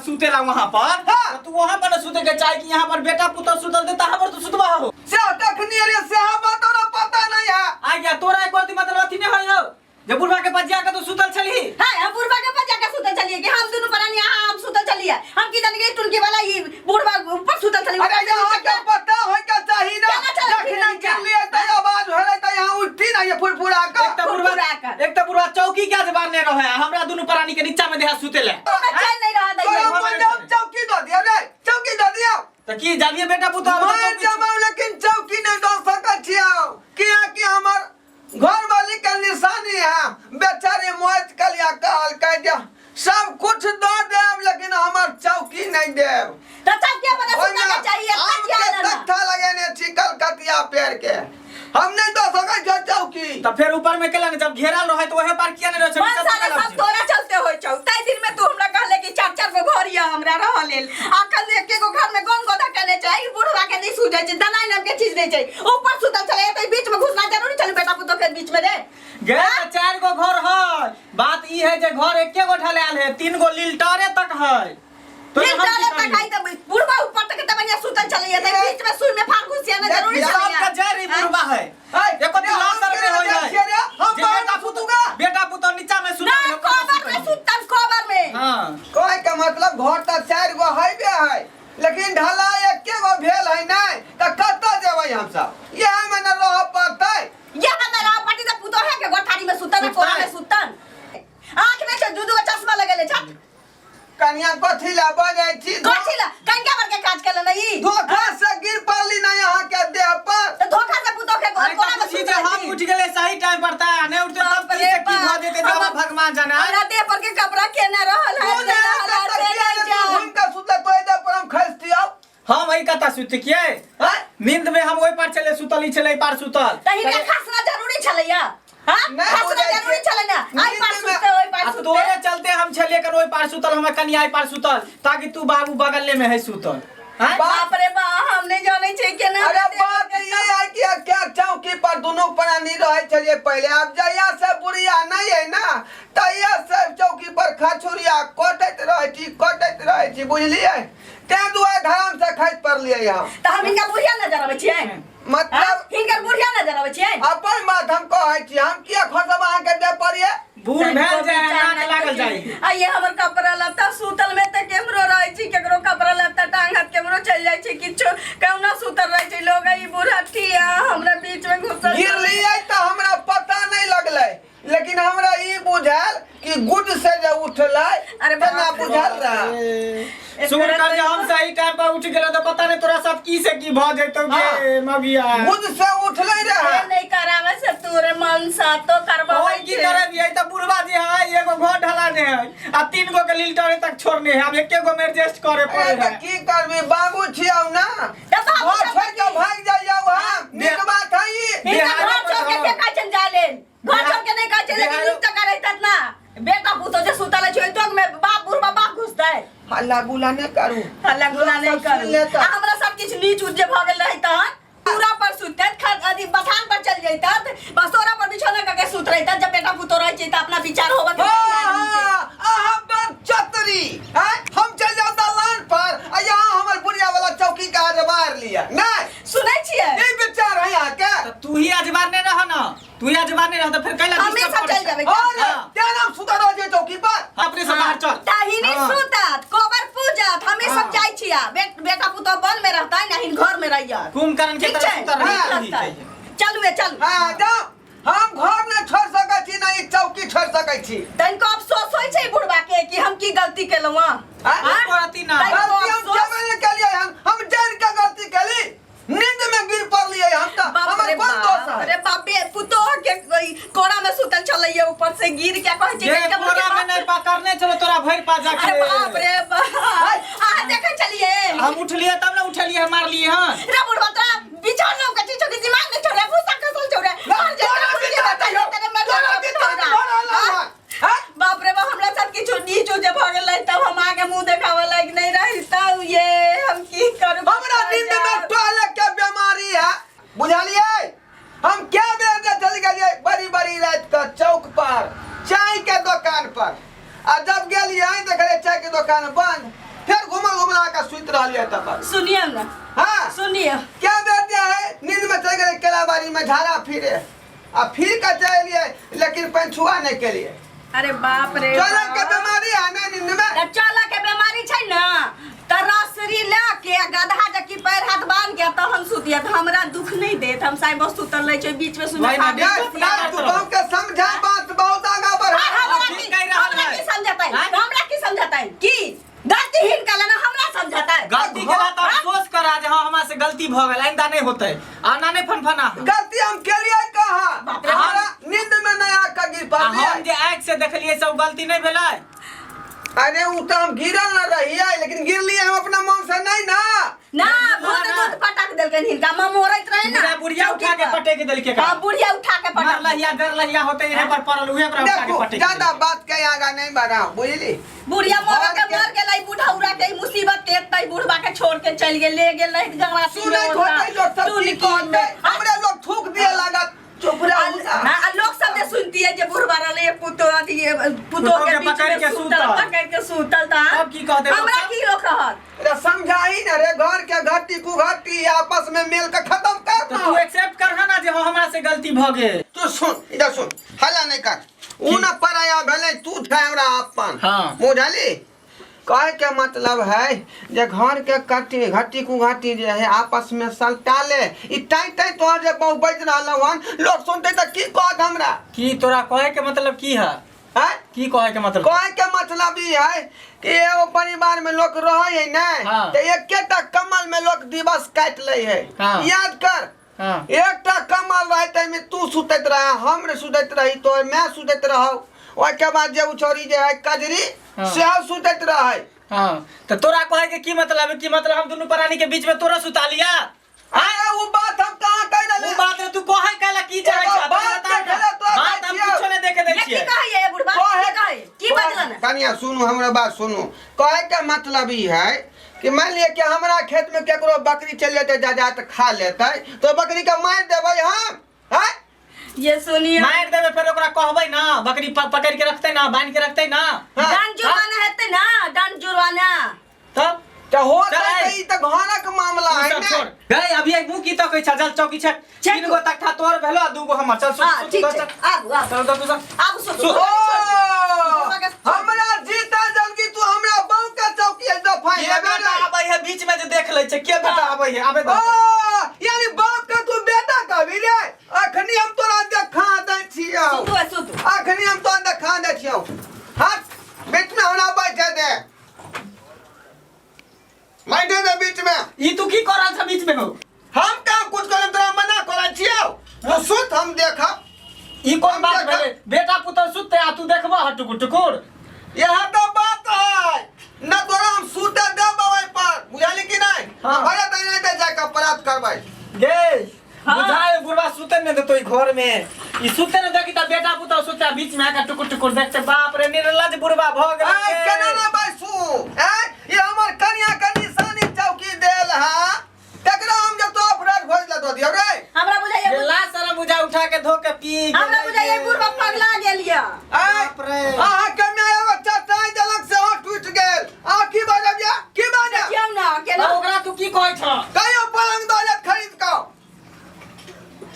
सुतेला वहां पर। हाँ। तो तू वहां पर न सुते के चाहे कि यहाँ पर बेटा पुतोह सुतल दे तहाँ पर तू सुतबा हो। से तखनी अरे से बात तोरा पता नहीं है। आ गया तोरा एक बार मतलब अथी नहीं होय हो जे बुढ़वा के पास जाके तू सुतल छलही। हां, हम बुढ़वा के पास जाके सुतल छलिए कि हम दुनू प्राणी यहाँ हम सुतल छलिए? हम की जानी कि टुनकी वाला ई बुढ़वा ऊपर सुतल छलिए। अरे यहाँ के पता होय के चाही ना। केना चलत जखने नीचा? गिरलिए त आवाज भेलै त यहाँ उठती ना ये फुरफुरा के। एक त बुढ़वा फुरफुरा के। एक त बुढ़वा चौकी के अजबार ने रहे, हमरा दुनू प्राणी के नीचा में देहा सुतेले। तोरा चैन नहीं रहा तोरा दैया। मन जाओ चौकी दऽ दियौ रे, चौकी दऽ दियौ। त की जानिए बेटा पुतोह मैं चौकी जमाउ लेकिन चौकी नहीं दऽ सकै छियौ, कियाकि हमर घर वाली के निशानी है। बेचारी मौत कलिया कहल कह जे सब कुछ दऽ देब लेकिन हमर चौकी नहीं देब। त चौकी बना ओहिमे सुतल के चाहिए आम तकिया के ना ना। तख्ता लगेने छी कलकतिया पेड़ के, हम नहीं दऽ सकै छियै चौकी। त फेर ऊपर में केला ने जब घेरल रहे त ओहे पर किया नहीं रहे छै? मन नीचा साले सुतल सब छै। तोरा चलते होय छौ। तै दिन में तू हमरा कहले कि चार चार गो घर या हमरा रह लेल, अखन एके गो घर में कौन गोधा केने छै? ई बुढ़वा के नहीं सूझै छै, दनाई नाम के चीज नहीं छै। ऊपर सुतल छलै त बीच में घुसना जरूरी छलै बेटा पुतोह के बीच में रे। गे त चार गो घर है, बात ई है जे घर एके गो ढलायल है, तीन गो लिल्टरे तक है। तो हम लिल्टरे की तक करियै? है त बुढ़वा ऊपर तक त बढ़िया सुतल छलै, त बीच में सुई में फाड़ घुसिया ना जरूरी सब छलै। के जड़ ई बुढ़वा है। है, एको दिन हम लाशर में केना होय जाइ है। छियै रे? हम जे बाहर बेटा में सुतूगा। बेटा पुतोह नीचा में सुतल ना है, ओकरा कोबर में सुतल। सुतल कोबर में। हां। कहे के मतलब घर त चार गो हैबे है लेकिन ढलाई एके गो भेल है नहीं, त कतऽ जेबै हमसब? इएह में न रहऽ पड़तै। यहाँ में रह पटी त पुतोह के गोठारी में सुतल, कोरा में सुतल। आंख में छै दू दू गो चश्मा लगेले छत। कनिया कथी ला बजै छी? कथी ला कनिका बर के काज केलन ई? धोखा से गिर पड़ली ना यहाँ के देह पर। त धोखा से पुतोह के अरे कोरा में तऽ बुझी जे सुतल हम छी। उठ गेले सही टाइम पर त नहीं उठते तब की से की भऽ जेतै जब भगवान जाने। हमरा देह पर के कपड़ा केना रहल है, तू से रहल है, से नहीं जान। घूम के सुतले तो एदे पर हम खसतियौ। हम एहि कता सुति किए? हैं? नींद में हम ओहि पार चले सुतल, ई छले एहि पार सुतल। त हिनका खसना जरूरी छलैया? हां, नहि खसना बुझै जरूरी छियै। छलै ना? आइ पार नींद में- सुतते ओहि पार आ सुतते। तोरे चलते हम छलिए कन ओहि पार सुतल, हमर कनिया एहि पार सुतल, ताकि तू बाबू बगले में है सुतल। हैं? बाप रे बा, हम नहीं जानै छियै केना। अरे बात ई है कि क्या चौकी पर दुनू प्राणी रहै छलियै पहिले, आब जहिया से बुढ़िया नहीं है ना तहिया से चौकी पर खछुरिया कटैत रहै छी, कटैत रहै छी, बुझलियै? तें दुआरे धराम से खसि पड़लियै हम। त हम हिनका बुढ़िया नजर अबै छियै? मतलब हिनकर बुढ़िया नजर अबै छियै? अपन बात हम कहै छी, हम किया खसब अहाँके देह पर ये? बूढ़ भेल जाय नाक लागल जाय। आ ये हमर कपड़ा लत्ता सुतल में त केमरो रहै छी, केकरो कपड़ा लत्ता टांग हाथ केमरो चलि जाइ छै, किछो कहुना सुतल रहै छै लोग। ई बूढ़ा ठिया हमरा बीच में घुसल। गिरलियै तऽ हमरा पता नहि लगलै, लेकिन हमरा ई बुझायल कि गुड से जे उठलै। अरे तेना बाप रे। बुझायल रहे। सुन कर जे हम सही टाइम पर उठ गेलो तो पता नहीं तोरा साथ की से की भ जैतो गे मबिया। गुड से उठलै रहे। नहीं करावे से तोरे मन सा तो करवावे। और की करे भी है त बुढ़वा जी है, एगो घर ढलाने है आ तीन गो के लीलटरे तक छोड़ने है, अब एके गो में एडजस्ट करे अरे पड़े तऽ है। की करबी, बाबू छियौ ना। तऽ बाबू घर सब छोड़ि के भागि जाइयौ हम, नीक बात है ई। हिनका बिहारो घर छोड़ के पर के कहै छनि जाय लेल? घर छोड़ के नहीं कहै छै लेकिन बिहारो- नीक टका रहितत ना बेटा पुतोह जे सुतल छै ओहि टोक में बाप बुढ़बा बाप घुसतै। हल्ला गुल्ला नहि करू। हल्ला गुल्ला नहीं लोक सब सुनि करू। लेतै। आ हमरा सब किछु नीच उच जे भऽ गेल रहै तहन पूरा पर सुतत खर अथी बथान पर चल जैतत, बसोरा पर बिछौना करके सुत रहितत। जब बेटा पुतोह रहै छै तऽ अपना विचार होबऽ के चाही आदमी के। हाँ, अहाँ बड़ चतरी हैं? हम चल जाओ दलान पर आ यहाँ हमर बुढ़िया वाला चौकी के अजबार लिया नहीं। सुनै छियै? ई विचार है यहाँ के। त तू ही अजबार नहीं रह ना, तू ही अजबार नहीं रह तो फिर कैला हमे डिस्टर्ब सब करै चल छै? जेबै। अरे हाँ। क्या नाम सुता रह जे चौकी पर? अपने से बाहर चल। ताहिनी हाँ। सुतत कोबर पूजत हमे सब हाँ। जाइ छिया। बेटा पुतोह बन में रहतै नहीं घर में रहिया। कुंभकर्ण के ठीक तरह छै? सुतल रही, नीक तू ही लगतै। चाहिए। चलू ए चलू। हाँ जाओ, हम घर नहीं छोड़ सकै छी ना ई चौकी छोड़ सकै छी। तनिको अफसोस होइ छै बुढ़बा के कि हम की गलती केलहुँ हँ? हाँ? हाँ? एको रत्ती ना। तनिको गलती हम अफसोस केबे नहीं केलियै हन, हम जान के गलती केली, नींद में गिर पड़लियै हम तऽ बाप हमर रे कोन दोष बाप है? रे बाप रे, पुतोह के कोई कोरा में सुतल छलैया ऊपर से गिर के कहै छै जे कि कपड़ा के कोरा में बाप नहीं पकड़ने चलो तोरा भरि पाजा के। अरे बाप रे बाप, अहाँ देखै छलियै? हम उठलियै तब ने उठलियै, मारलियै हन। रे बुढ़बा तोरा बिछौना के चीज के दिमाग नहीं छोड़े, भूसा खसल छोड़े। मर जा, तोरा मर जा, बिछौना तेरे तेरे मर जा, तोरा बिछौना हाँ? भरल है। हाँ? बाप रे बाप, हमरा साथ किछु नीच जे भऽ गेलै तब हम आगे मुंह देखाबऽ लायक नहीं रही तब ये हम की करू? हमरा नींद में टहले के बीमारी है बुझलियै? हम क्या बेर जे चलि गेलियै बड़ी बड़ी रात के चौक पर चाय के दुकान पर, आ जब गेलियै देखलियै चाय के दुकान बंद। रहलियै तकर। सुनियो ना। हाँ। सुनियो। क्या बेर जे है नींद में चलि गेलै केलाबाड़ी में झाड़ा फिरे आ फिर के चलि एलियै, लेकिन पंछुआ नहीं केलियै। अरे बाप रे। चले के बाप। बीमारी है ना नींद में। त चल के बीमारी छै ना त रसरी ल के आ गधा जकी पैर हाथ बांध के तहन सुतिया त हमरा दुख नहीं देत। हम साई बस सुतल रहे छै बीच में सुने वही ना, खाली। बिल्कुल। ये तू गाँव के समझा बात बहुत आगा बढ़। हमरा ठीक की कहि रहल हमरा है। की समझतै? आँय? हमरा की समझतै? की गलती हिनका लेना हमरा समझतै? गलती के बाद अफसोस करा जे हाँ हमरा से गलती भ गेल, आइंदा नहीं होतै, आना नहीं फनफना। गलती हम केलिए कहाँ? बाप रे। हमरा नींद में नहीं आके गिर आ हम पड़लियै। जे आँखि से देखलियै सब गलती नहीं भेलै? अरे उ तो हम गिरल न रहियै, लेकिन गिरलियै हम अपना मन से नहीं ना। ना भूत ना। दूध पटक देलकनि हिनका, ममोरैत रहे ना। बुढ़िया बुढ़िया उठा के चौकी पर। पटक देलकै। हाँ, बुढ़िया उठा के पटक। मरलहिया गरलहिया होते इहे पर पड़ल, उहे ओकरा उठा के देखो पटक ज्यादा देलकै। बात के आगा नहीं बढ़ाओ, बुझली? बुढ़िया मर के घर के- मर गेलै बुढ़ौरा के, ई मुसीबत के एतै बुढ़बा के छोड़ के चलि गेल, ले गेल रहै गंगरासी में। सुनैत ओतऽ, होतै लोक सब की टुनकी कहतै? में। हमरे लोग थूक दिए लागत, चुप रहू ना। आ लोक सब जे सुनतियै जे बुढ़बा रहलै पुतो अथी पुतो पुतोह के के बीच पकड़ि में के सुतल, सुतल। पकड़ि के सुतल त तब की कहतै लोक हमरा सब? की लोक कहत? रे समझाही ना रे, घर के घटी कुघटी आपस में मिल के खत्म कर तो तू ना। एक्सेप्ट कर ना जे हाँ हमरा से गलती भ गेल। तू सुन, इधर सुन, हल्ला नहीं कर। उ न पराया भेलै, तू छै हमरा अपन। हाँ। बुझली? कहे के मतलब है जे घर के कटी घटी कुघटी जे है आपस में सलटा ले। ई टाइ टाइ तोहर जे बहु बजि रहल हन, लोग सुनते तऽ की कहत हमरा? की तोरा कहे के मतलब की है? हैं? की कहे के मतलब? कहे के मतलब ई है कि एगो परिवार में लोग रहे है ने। हाँ। तऽ एकेटा कमल में लोग दिवस काटि लै है। हाँ। याद कर। हाँ। एकटा कमल रहे ताहिमे तू सुतैत रहे, हम रे सुतैत रही, तोहर माय सुतैत रहौ, ओहिके बाद जे उ छौरी जे है कजरी। हाँ। सेहो सुतैत रहे। हाँ, तो तोरा कहे के की मतलब है? की मतलब हम दुनू प्राणी के बीच में तोरा सुता लिया? अरे उ बात हम कहाँ कहि उ रहली? बात रे तू कहे कहला की चाहे एगो छा? बात बता ना। देखले तोरा बात हम छियौ। कुछो नहीं देखे दै ये की छियै। कहैये बुढ़बा? की कहै? की बजलन? कनिया सुनू, हमरा बात सुनू। कहे के मतलब ई है कि मान लिअ कि हमरा खेत में केकरो बकरी चलि जेतै, जा जा तऽ खा लेतै, तो बकरी के मारि देबै हम? हैं? ये सुनिए। मारि देबै, फेर ओकरा कहबै ना, बकरी पकड़ के रखतै ना, बांध के रखतै ना। हाँ। दंड जुर्माना हेतै ना, दंड जुर्माना। तब तऽ हो चल, तऽ ई तऽ घरक मामला तू है सब ने। छोड़ गए, अभी एक मुंह की तकै छ, चल चौकी छ। चल। तीन गो तख्ता तोर भेलो आ दू गो हमर। चल सुत। हाँ, सुत, ठीक चल, छै। चल। आबू आबू। चल चल, चल। आबू सुत। सुत। ओ हमरा जीता जलगी तू हमरा बहू के चौकी है दफाई के बेटा आबै है बीच में जे देख लै छै, के बेटा आबै है आबे ओ दो। यानी बाप के तू बेटा कहबी रे? अखनी हम तोरा देखा दै छियौ। सुतू है, सुतू। अखनी हम तोरा देखा दै छियौ। हट, बीच में हमरा बैठे दे, बैठे दे बीच में। ई तू की कर रहल छ बीच में हो? हम काम कुछ करम तोरा मना करै छियौ, तू सुत हम देखब। ई कोन बात हम देखब। भेलै? बेटा पुतहु सुतते आ तू देखबह हटुकुर टुकुर? यह तो बात है न, तोरा हम सुते देबौ ओहि पर, बुझली कि नहीं? हाँ। भैया तै नहीं ते जाके अपराध करबै। गे हाँ। बुझाए बुढ़वा सुते नहीं देतो ई घर में। ई सुते नहीं देखी त बेटा पुतहु सुते आ बीच में आके टुकुर टुकुर देखते। बाप रे, निर्लज बुढ़वा भ गेल। ऐ केना ने बैसू? ऐ ये हमर कनिया के निशानी चौकी देल है, तकरा हम जब तो अपराध भोज लगा दियो रे। हमरा बुझाइए ला सारा बुझा उठा के धो के पी गेलै। हमरा बुझाइए बुढ़बा पगला गेल या। ऐ बाप रे। अहाँ के माय एगो चटाई देलक से टूट गेल, आ की बाजब या की बाजब? देखियौ ना केना। आ ओकरा तू की कहै छ? कहियो पलंग दौलत खरीद कऽ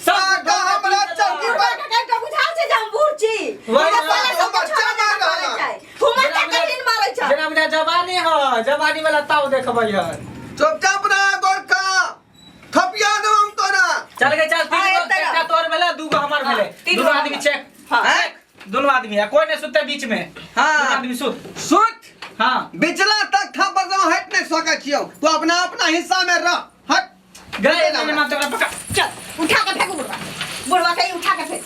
सब आ, धो के हमरा पी चौकी गेलै। बुढ़बा के कहिके बुझाल छै जे हम बूढ़ छी। वही हमरा ना, पहिले सब हमर छौड़ा चमार जकाँ मारै रहल। छै। हुमर जेना के बुझा- कहिन मारै छै। जेना बुझा जवानी ह, जवानी वाला ताव देखबै है। चुपचाप रह गोरखा, थपिया देब हम तोरा। चल गे चल। तीन हाँ, गो एतै रह। एकटा तोर भेलै, दू गो हमर भेलै। तीन दुनू गो आदमी हमर। चेक। हाँ। चेक दुनू आदमी है, कोई नहीं सुतते बीच में। हाँ। दुनू आदमी सुत। सुत। हाँ। बिचला तक था पर से हट नहीं सकै छियौ, तू अपना अपना हिस्सा में रह, हट। गए नहीं मानते ओकरा पकड़। चल उठा के फेंकू बुढ़वा, बुढ़वा के उठा के फेंक।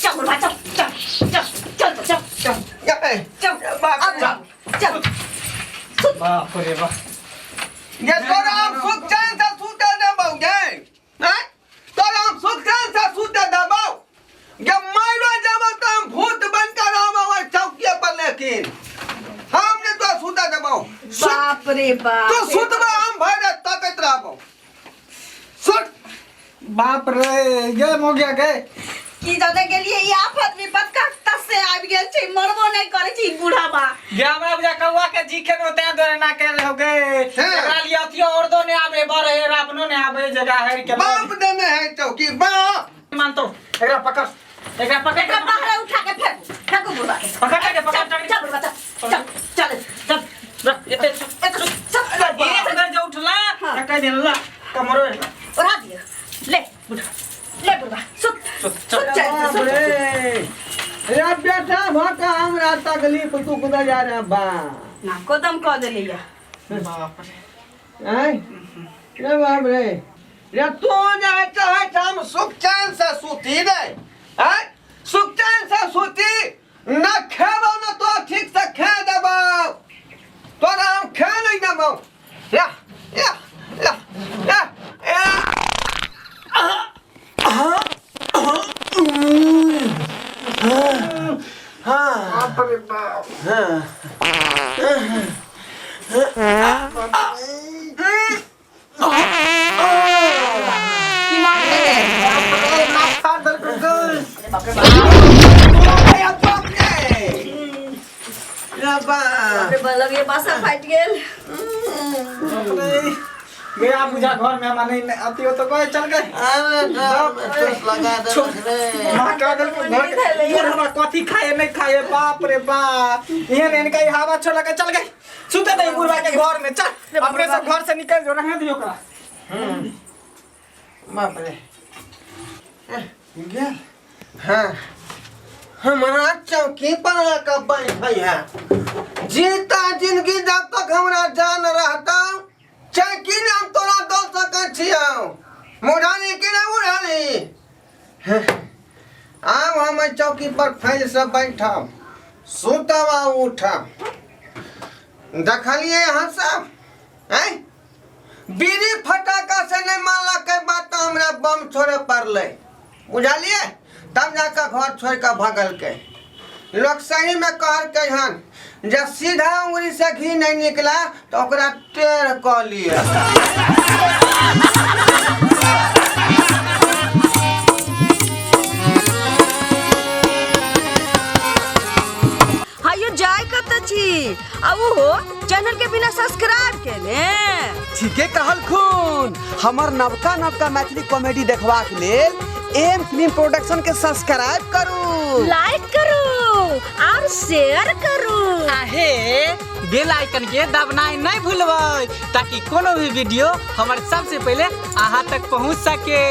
चल बुढ़वा, चल चल चल चल चल चल। गए। चल। बाप अब रे। चल चल सुत। बाप रे बाप। ये तोरा हम सुख चैन से सुते देबौ गे, हैं? तोरा हम सुख चैन से सुते देबौ गे? मारो जेबौ तऽ हम भूत बन के रहबौ ओहि चौकिए पर, लेकिन हम नहि तोरा सुते देबौ। सुत। बाप रे बाप। तू सुतबा, हम भरि राति तकैत रहबौ, सुत। बाप रे, ये मो गया गए। की जाने के लिए ये आफत विपत का तस से आबि गेल छै, मरबो नहि करै छै ई बुढ़ाबा। गे हमरा बुझा कौआ के जी के नो तैं द्वारे ना कर रहो गे। हाँ। एकरा लिए अथियो औरदो ने आबे बड़े रावणो ने आबे जगह हर के बाप देने है चौकी बाप। मानतो एकरा पकड़, एकरा पकड़। एकरा बाहर उठा के फेंकू, फेंकू बुढ़वा के। पकड़ के पकड़। चल चल बुढ़वा, चल चल चल चल रख एते। एते चल। एक बेर जे उठला हाँ। त कह देला कमरो ओढ़ा दियो, ले ले बुढ़वा, सुत सुत, सुत चल सुत। रे रे बेटा भका हमरा तकलीफ दुख दे जा रे बा। ना कदम कऽ देलिया। बाप रे। आय रे बाप रे, रे तू जाए चाहे त हम सुख चैन से सुती रे। आय सुख चैन से सुती न खेबो न तो ठीक से खा देबो तोरा हम खा नहीं देबो। या या या या या। बाप रे बाप। की मार देले? बाप रे, नाक फाड़ देलको गई। या बाप रे रे बाप रे बलग ये बासा फाटि गेल। बाप रे, गया बुझा घर में हमरा नहीं अति हो तो गए चल गए। अरे बाप रे लगा दे रे। माँ का देलको घर के बुढ़ हमरा कथी खाए नहीं खाए। बाप रे बाप, एहन एहन कई हवा छोड़ के चल गए। सुते दे बुढ़वा के घर में, चल अपने सब घर से निकल जो, रहने दियो ओकरा। बाप रे गेल। हाँ हमारा चौकी पर आके बैठे है जीता जिंदगी जब तक हमरा जान रहता चौकी ने हम तोरा दो सकै छियौ मुढ़ानी कि नहीं मुढ़ानी। आब हम एहि चौकी पर फैल से बैठब सुतब आ उठब। देखलिए अहाँ सब आँय बीड़ी फटाका से नहीं मानलकै बात तऽ हमरा बम छोड़े पड़लै बुझलिए। तब जाकर घर छोड़ कऽ भगलकै। लोग सही में कहलकै हन जब सीधा उंगली से घी नहीं निकला तो ओकरा टेढ़ कऽ लिअ। हायो जाय कत छी आ उहो चैनल के बिना सब्सक्राइब केने? ठीके कहलखुन। हमर नवका नवका मैथिली कॉमेडी देखबाक लेल एम फिल्म प्रोडक्शन के सब्सक्राइब करू, लाइक करू और शेयर करू। आहे बेल आइकन के दबनाइ नहीं भूलबै ताकि कोनो भी वीडियो हमर सबसे पहले अहाँ तक पहुँच सके।